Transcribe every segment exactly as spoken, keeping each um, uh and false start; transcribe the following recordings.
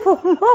Pou mò.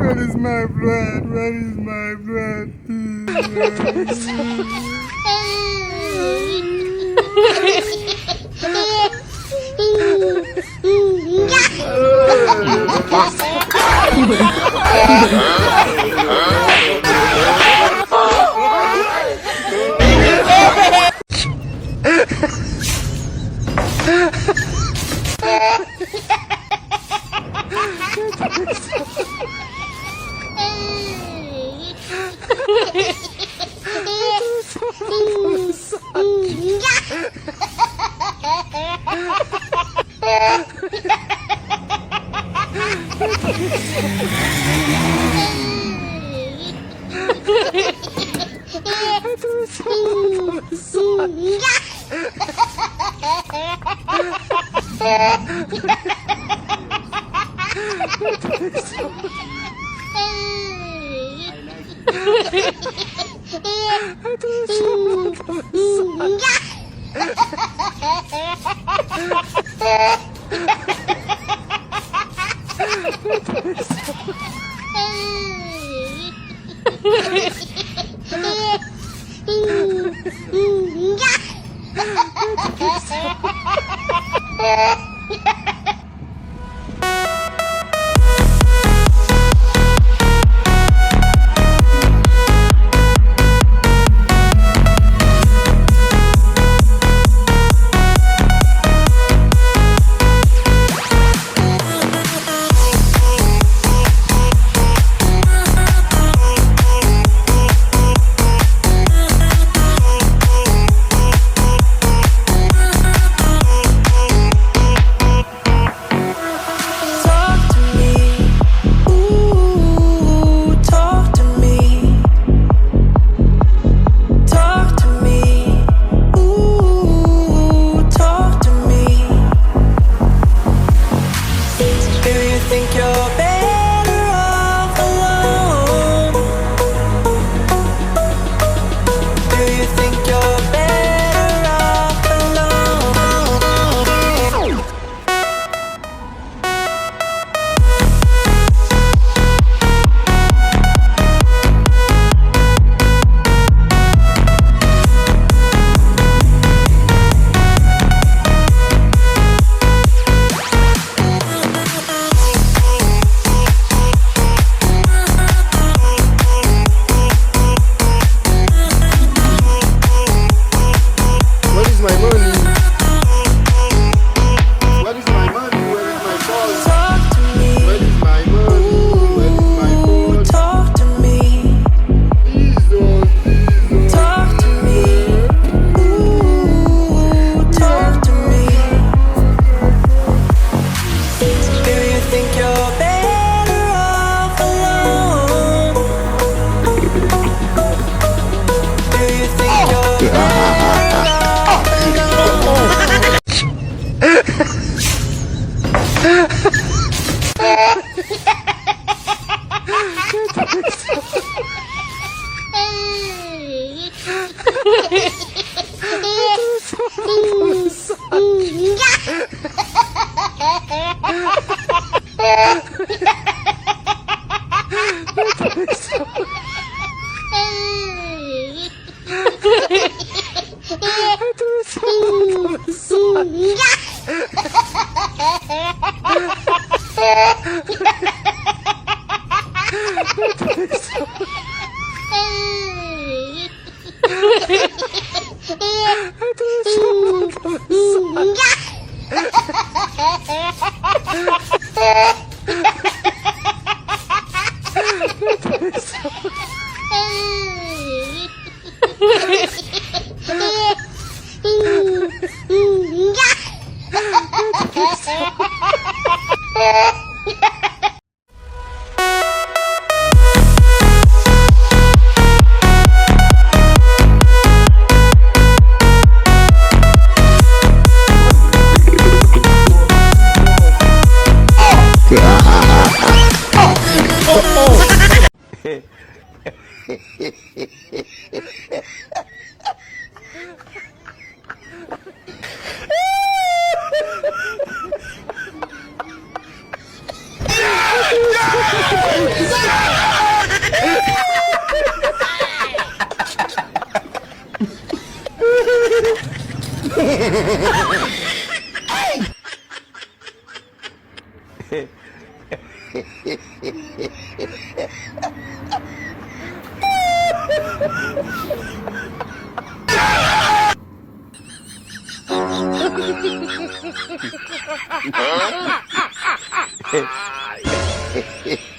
Where is my blood? Where is my blood? Talk to me. Ooh, talk to me. Talk to me. Ooh, talk to me. Do you think you're better off alone? Do you think you're better off alone? Where is my money? Where is my money? Where is my phone? Talk to me. Where is my money? Where is my phone? Ooh, talk to me. Jesus, Jesus. Talk to me. Ooh, talk to me. Do you think you're better off alone? Do you think you're better off alone?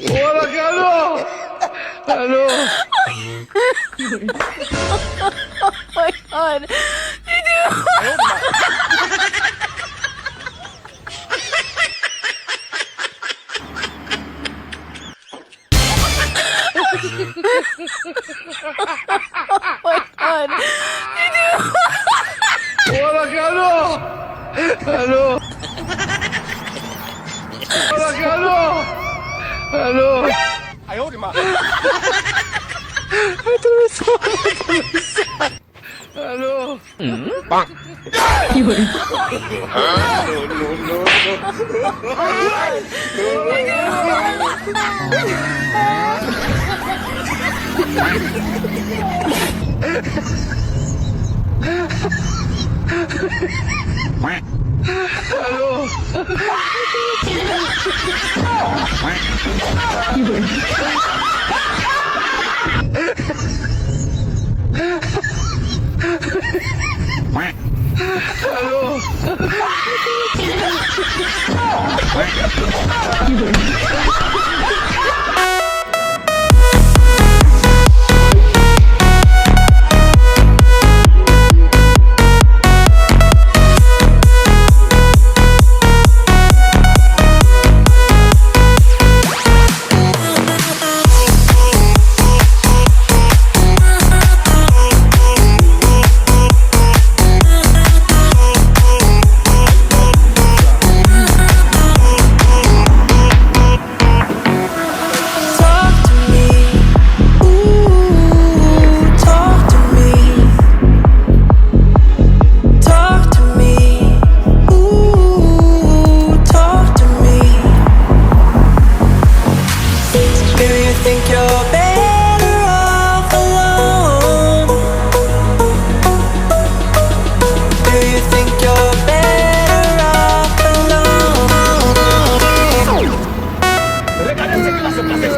Wala, alo! Alo! Oh my God. Oh my God. Wala, alo! Alo! Wala, alo! Alo! Ayo, de ma. Alo. Talk to me. Ooh, talk to me. Talk to me. Ooh, talk to me. Do you think you're better off alone? Do you think you're better off alone? Regardez ce qui va se passer.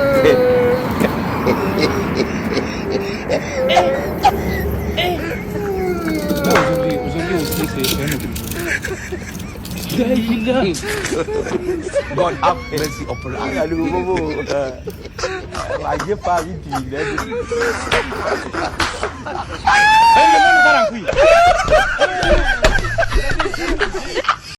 God have mercy upon us. Gade yon bobo. Lage pa vin pi nèg. Hey, le monde va la couille.